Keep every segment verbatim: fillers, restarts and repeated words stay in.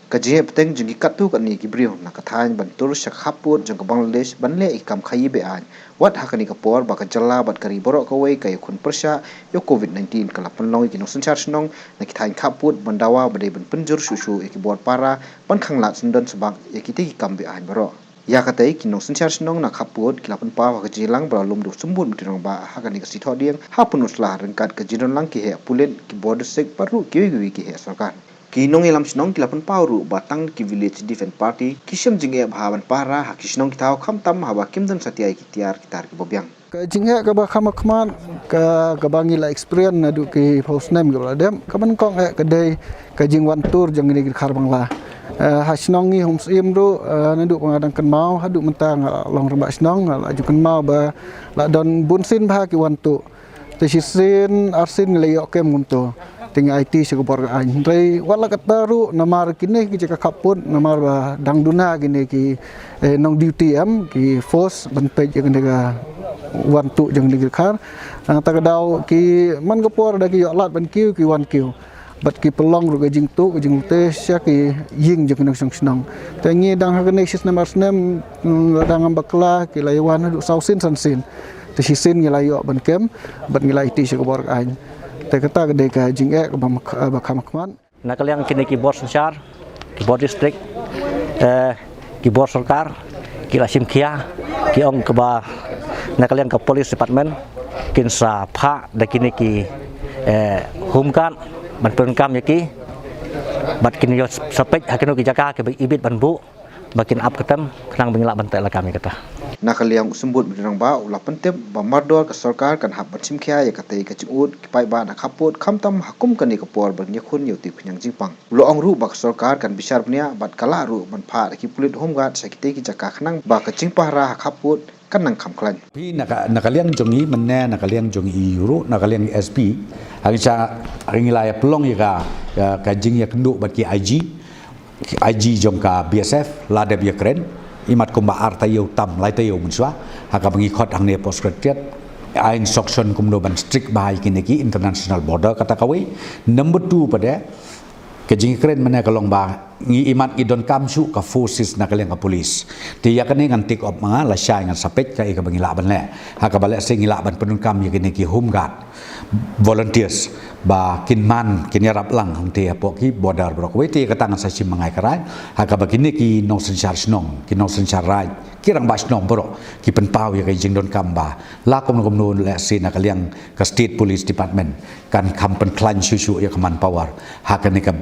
Ka jingeh bteng jong ki katto katne ki briew na ka thaiñ ban tur sha ka khappud jong ka Bangladesh ban leh ïa ki kam khaïi be-aiñ, wat ha kane ka por ba ka jylla bad ka ri baroh kawei ka ïakhun pyrshah ïa u Covid nineteen, ka la pynlong ïa ki nongsynshar shnong na ki thaiñ khappud ban dawa ba dei ban pynjur shuh shuh ïa ki bor para ban khanglad syndon sbak ïa kitei ki kam be-aiñ baroh. Ïa katei, ki nongsynshar shnong na khappud ki la pynpaw ha ka jingïalang ba la lum da u Symbud Myntri Rangbah ha kane ka sngi Thohdieng ha Pynursla ryngkat ka jingdonlang ki heh pulit, ki bor district bad ruh kiwei kiwei ki heh sorkar. Ki nongïalam shnong ki la pynpaw ruh ba tang ki Village Defence Party ki shem jingeh bha ban pahara ha ki shnong ki thaw, khamtam haba kim don satia ïa ki tiar ki tar kiba biang. Ka jingeh kaba kham khmat, ka, kaba ngi la experience naduh ki phew snem kiba la dep, kaba nyngkong eh ka dei ka jingwan tur jong kine ki dkhar Bangla. Eh, ha shnong ngi Umsyiem ruh, eh, naduh ba nga dang kynmaw haduh mynta nga long rangbah shnong, nga la ju kynmaw ba la don bunsien bha ki wan tuh. Te shisien arsien ngi la ïoh kem kumto. Te ngi aiti sha ka bor ka aiñ. Hynrei wat la katta ruh, namar kine ki jaka khappud, namar ba dang duna kine ki, eh, nong duty em, ki force ban peit ïa kine ka wan tuh jong kine ki dkhar. Nangta ka daw ki man ka por da ki ïoh lad ban kiew, ki wan kiew. Bad ki pynlong ruh ka jingtuh, ka jinglute sha ki ïing jong ki nongshong shnong. Te ngi dang ha kane shi snem ar snem, mm, la dang ngam bakla, ki la ïa wan haduh saw sien san sien. Te shisien ngi la ïoh ban kem bad ngi la aiti sha ka bor ka aiñ. Te kata ka dei ka jingeh kaba mak-, ba kham khmat. Na ka liang kine ki bor synshar, ki bor district, eh, ki bor sorkar ki la shim khia, ki ong kaba na ka liang ka police department kin sa phah da kine ki, eh, home guard ban pyndonkam ïa ki, bad kin ïoh sa peit ha kino ki jaka kiba ibit ban buh ba kin ap kyrtem khnang ba ngin lah ban teh lakam ïa kata. Na ka liang u Symbud Myntri Rangbah u la pyntip ba mardor ka sorkar kan hap ban shim khia ïa katei ka jingud ki paidbah na khappud, khamtam ha kum kane ka por ban ïakhun ïa utei u khñiang jingpang. U la ong ruh ba ka sorkar kan bishar bniah bad ka lah ruh ban phah da ki pulit home guard sha kitei ki jaka khnang ba ka jingpahara ha khappud kan nang kham khlaiñ. Phi na ka, na ka liang jong i mynne, na ka liang jong i ruh, na ka liang S P, hangne sha, hangne la ïa pynlong ïa ka, ka, ka jingïakynduh bad ki I G, I G jong ka B S F la dep ïakren, imat kumba ar taïew tam lai taïew mynshuwa, ha kaba ngi khot hangne post secretariat, ai instruction kumno ban strict bha ïa kine ki international border kata kawei. Number two pat de, ka jingïakren mynne ka long ba ngi imat ngi donkam shuh ka forces na ka liang ka police. Te ïa kane ngan take up ma nga lashai ngan sa peit kaei kaba ngi lah ban leh. Ha kaba lehse ngi lah ban pyndonkam ïa kine ki home guard volunteers ba kin man, kin ïarap lang hangtei hapoh ki border baroh kawei. Te kata ngan sa shim ma nga ïa ka rai. Ha kaba kine ki nongsynshar shnong, ki nongsynshar raid, ki rangbah shnong baroh ki pynpaw ïa ka jingdonkam ba la kumno kumno lehse na ka liang ka State Police Department kan kham pynkhlaiñ shuh shuh ïa ka manpower ha kane ka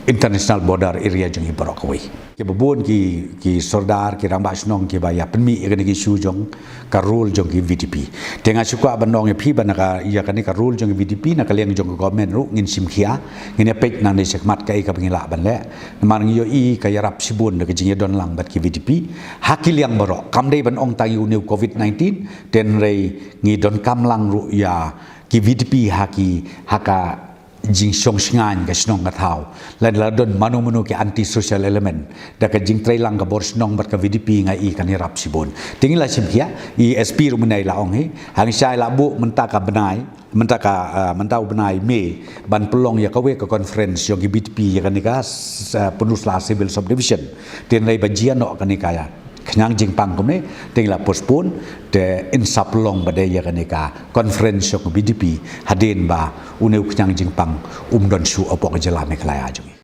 international border area jong i baroh kawei. Kiba bun ki, ki sordar, ki rangbah shnong kiba ïa pynmih ïa kane ka issue jong ka role jong ki V D P. Te nga shu kwah ban ong ïa phi ba na ka, ïa kane ka role jong ki V D P na ka liang jong ka government ruh ngin shim khia, ngin ïa peit nangne shakhmat kaei kaba ngi lah ban leh. Namar ngi ïohi ka ïarap shibun da ka jingïadon lang bad ki V D P ha ki liang baroh. Kam dei ban ong tang ïa une u Covid nineteen, te hynrei ngi donkam lang ruh ïa ki V D P ha ki, ha ka jingshong shngaiñ ka shnong ka thaw. Lada la don mano mano ki anti social element, da ka jingtrei lang ka bor shnong bad ka V D P nga i kan ïarap shibun. Te ngi la shim khia, i S P ruh mynne i la ong hi, hangne sha i la buh mynta ka bnai, mynta ka, ah, mynta u bnai May ban pynlong ïa kawei ka conference jong ki V D P ïa kane ka, s-, ah, Pynursla Civil Subdivision. Te hynrei ba jia noh kane ka ïa khñiang jingpang kumne, te ngi la postpone, te yn sa pynlong pat de ïa kane ka conference jong ka V D P hadien ba une u khñiang jingpang um don shuh hapoh ka jylla Meghalaya jong ngi.